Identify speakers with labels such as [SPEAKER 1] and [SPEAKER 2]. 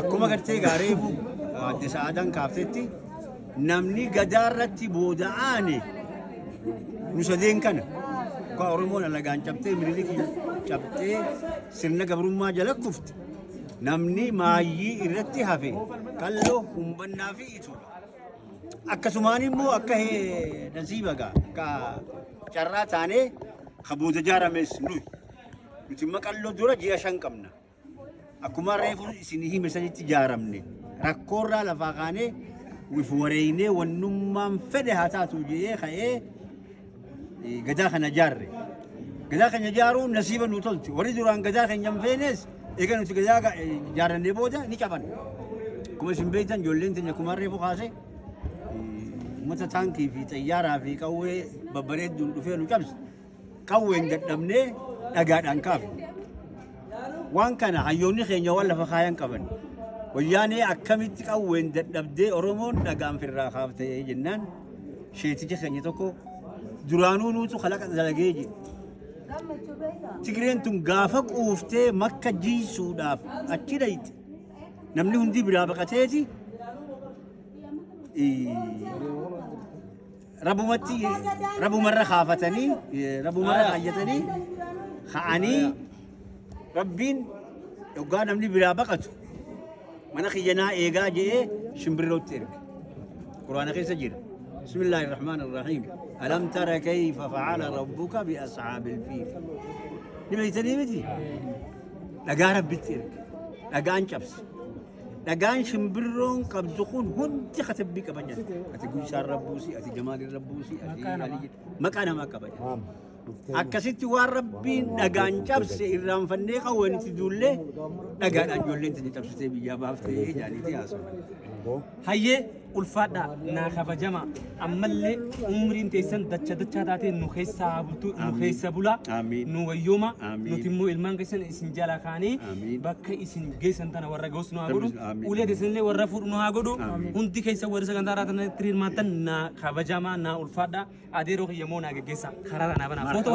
[SPEAKER 1] Akkuma gartee gaareefu adde Sa'aadaan kaaftetti, namni gadaa irratti booda'aane nu sadeen kana. Akka Oromoon alagaan cabtee, Minilikii cabtee, sirna gabrummaa jala kufte, namni maayyii irratti hafe Qalloo, Humbannaa fi Ituudha. Akkasumaan immoo akka nasiiba gaa akka carraa taanee ka booda jaarames nuyi. Nuti immoo Qalloo dura ji'a 5 qabna. Akkuma reefu isin hime sanitti jaaramne. Rakkoorraa lafaa kaanee if wareeynee, wannummaan fedhe haa taatu jedhee ka'ee gadaa kana jaarre. Gadaa keenya jaaruun nasiiba nu tolti. Warri duraan gadaa keenya hin feenes eega nuti gadaa jaarrannee booda ni caban. Akkuma isin beektan, ijoolleen teenya akkuma reefu kaase uummata taankii fi xayyaaraa fi qawwee babbareedduun dhufee nu cabse. Qawween dadhabnee dhagaadhaan kaafne. Waan kana hayyoonni keenya waan lafa kaayan qaban. Wayyaanee akkamitti qawween dadhabdee Oromoon dhagaan firraa kaaftee jennaan, sheeticha keenya tokko duraanuu nuutu kalaqa dalagee jedhe. Tigreen tun gaafa quuftee Makka jiisuudhaaf achi dhayxe, namni hundi biraa baqateeti rabumatti rabumarra kaafatanii, rabumarra kaayyatanii ka'anii, Rabbiin yoggaa namni biraa baqatu mana kiyyanaa eegaa je'ee shimbirrootti erge. Quraana keessa jira. Bismillaahi Rahmaan Rahiim. Alam tara kayfa fa'ala rabbuka bi ashaabil fiil. Ni beektanii miti? Dhagaa Rabbitti erge. Dhagaan cabse. Dhagaan shimbirroon qabdu kun hundi katabbii qaba jedha. Ati Guysaan Rabbuusi, ati Jamaalin Rabbuusi, ati Ali maqaa namaa qaba jedha. Akkasitti waan Rabbiin dhagaan cabse irraanfannee qawween itti duullee, dhagaadhaan ijoolleen teenya cabsitee biyyaa baaftee jaaniitii haasawan.
[SPEAKER 2] Hayyee, ulfaadhaa, naa kabajama, ammallee umriin teessan dacha dachaa taatee nu keessaa haa bultu, nu keessa bulaa.
[SPEAKER 1] Amiin.
[SPEAKER 2] Nu wayyooma.
[SPEAKER 1] Amiin.
[SPEAKER 2] Nuti immoo ilmaan keessan isin jala kaanee
[SPEAKER 1] Amiin.
[SPEAKER 2] bakka isin geessan tana warra ga'us nu haa godhu.
[SPEAKER 1] Amiin.
[SPEAKER 2] Ulee teessanillee warra fuudhu nu haa godhu.
[SPEAKER 1] Amiin.
[SPEAKER 2] Hundi keessan warri sagantaa irraa tanatti hirmaattan naa kabajamaa, naa ulfaadhaa. Adeeroo kiyya moo naa geggeessaa, karaa naa banaa, footoo.